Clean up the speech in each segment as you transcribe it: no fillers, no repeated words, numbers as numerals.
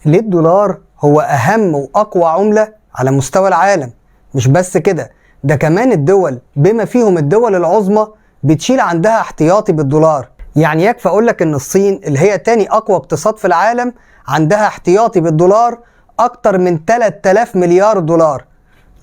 ليه الدولار هو أهم وأقوى عملة على مستوى العالم؟ مش بس كده، ده كمان الدول بما فيهم الدول العظمى بتشيل عندها احتياطي بالدولار. يعني يكفي أقولك إن الصين اللي هي تاني أقوى اقتصاد في العالم عندها احتياطي بالدولار أكتر من 3000 مليار دولار.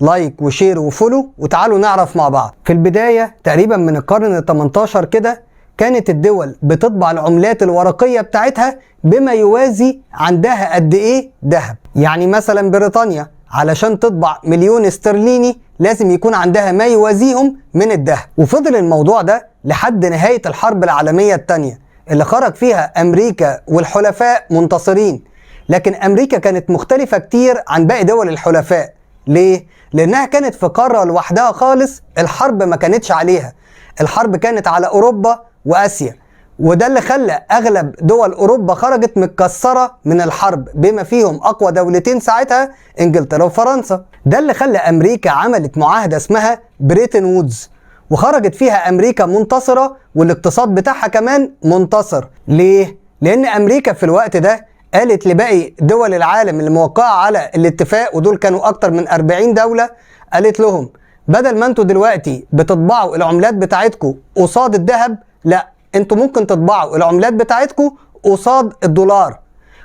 like و share و follow وتعالوا نعرف مع بعض. في البداية تقريبا من القرن ال 18 كده كانت الدول بتطبع العملات الورقية بتاعتها بما يوازي عندها قد ايه ذهب. يعني مثلا بريطانيا علشان تطبع مليون استرليني لازم يكون عندها ما يوازيهم من الذهب. وفضل الموضوع ده لحد نهاية الحرب العالمية الثانية اللي خرج فيها أمريكا والحلفاء منتصرين. لكن أمريكا كانت مختلفة كتير عن باقي دول الحلفاء. ليه؟ لأنها كانت في قارة لوحدها خالص، الحرب ما كانتش عليها، الحرب كانت على أوروبا وآسيا، وده اللي خلى أغلب دول أوروبا خرجت متكسرة من الحرب بما فيهم أقوى دولتين ساعتها إنجلترا وفرنسا. ده اللي خلى أمريكا عملت معاهدة اسمها بريتن وودز، وخرجت فيها أمريكا منتصرة والاقتصاد بتاعها كمان منتصر. ليه؟ لأن أمريكا في الوقت ده قالت لباقي دول العالم اللي موقعة على الاتفاق، ودول كانوا أكتر من 40 دولة، قالت لهم بدل ما انتوا دلوقتي بتطبعوا العملات بتاعتكم قصاد الذهب، لا، انتوا ممكن تطبعوا العملات بتاعتكم قصاد الدولار،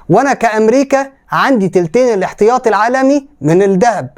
وانا كأمريكا عندي تلتين الاحتياطي العالمي من الذهب،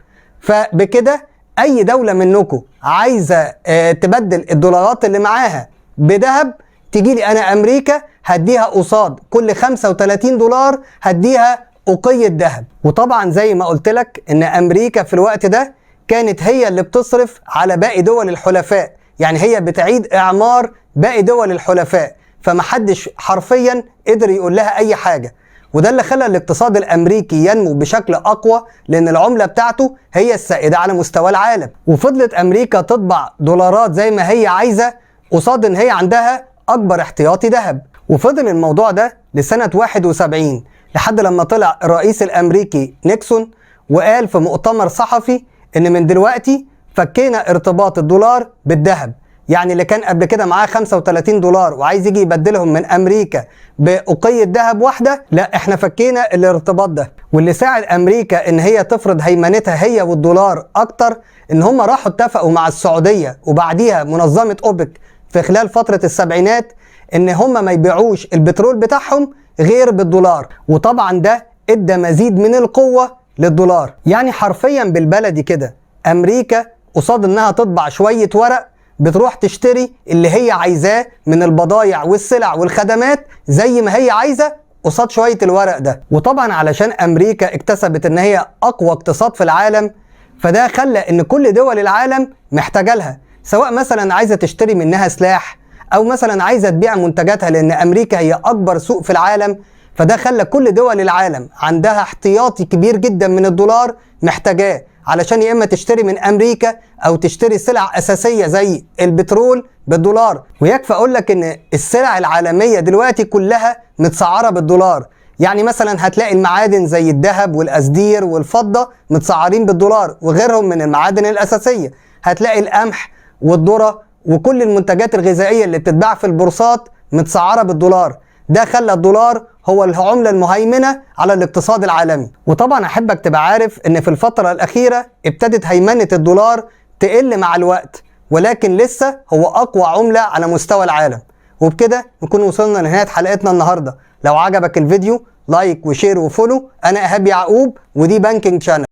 فبكده اي دولة منكم عايزة تبدل الدولارات اللي معاها بذهب تيجي لي انا امريكا هديها قصاد كل 35 دولار هديها أوقية ذهب. وطبعا زي ما قلت لك ان امريكا في الوقت ده كانت هي اللي بتصرف على باقي دول الحلفاء، يعني هي بتعيد اعمار باقي دول الحلفاء، فمحدش حرفيا قدر يقول لها اي حاجة. وده اللي خلى الاقتصاد الامريكي ينمو بشكل اقوى، لان العملة بتاعته هي السائدة على مستوى العالم. وفضلت امريكا تطبع دولارات زي ما هي عايزة قصاد ان هي عندها اكبر احتياطي ذهب. وفضل الموضوع ده لسنة 71 لحد لما طلع الرئيس الامريكي نيكسون وقال في مؤتمر صحفي ان من دلوقتي فكينا ارتباط الدولار بالذهب. يعني اللي كان قبل كده معاه 35 دولار وعايز يجي يبدلهم من امريكا بأوقية ذهب واحدة، لا، احنا فكينا الارتباط ده. واللي ساعد امريكا ان هي تفرض هيمنتها هي والدولار اكتر ان هم راحوا اتفقوا مع السعودية وبعديها منظمة اوبك في خلال فترة السبعينات ان هم ما يبيعوش البترول بتاعهم غير بالدولار، وطبعا ده ادى مزيد من القوة للدولار. يعني حرفيا بالبلدي كده امريكا قصاد انها تطبع شوية ورق بتروح تشتري اللي هي عايزاه من البضايع والسلع والخدمات زي ما هي عايزة قصاد شوية الورق ده. وطبعا علشان امريكا اكتسبت ان هي اقوى اقتصاد في العالم، فده خلى ان كل دول العالم محتاجة لها، سواء مثلا عايزة تشتري منها سلاح او مثلا عايزة تبيع منتجاتها، لان امريكا هي اكبر سوق في العالم. فده خلى كل دول العالم عندها احتياطي كبير جدا من الدولار محتاجاه علشان يا اما تشتري من امريكا او تشتري سلع اساسيه زي البترول بالدولار. ويكفي اقول لك ان السلع العالميه دلوقتي كلها متسعره بالدولار. يعني مثلا هتلاقي المعادن زي الذهب والقصدير والفضه متسعرين بالدولار وغيرهم من المعادن الاساسيه. هتلاقي القمح والذره وكل المنتجات الغذائيه اللي بتتباع في البورصات متسعره بالدولار. ده خلى الدولار هو العملة المهيمنة على الاقتصاد العالمي. وطبعا احبك تبقى عارف ان في الفترة الاخيرة ابتدت هيمنة الدولار تقل مع الوقت، ولكن لسه هو اقوى عملة على مستوى العالم. وبكده نكون وصلنا لنهاية حلقتنا النهاردة. لو عجبك الفيديو like و share و follow. انا ايهاب يعقوب ودي Banking Channel.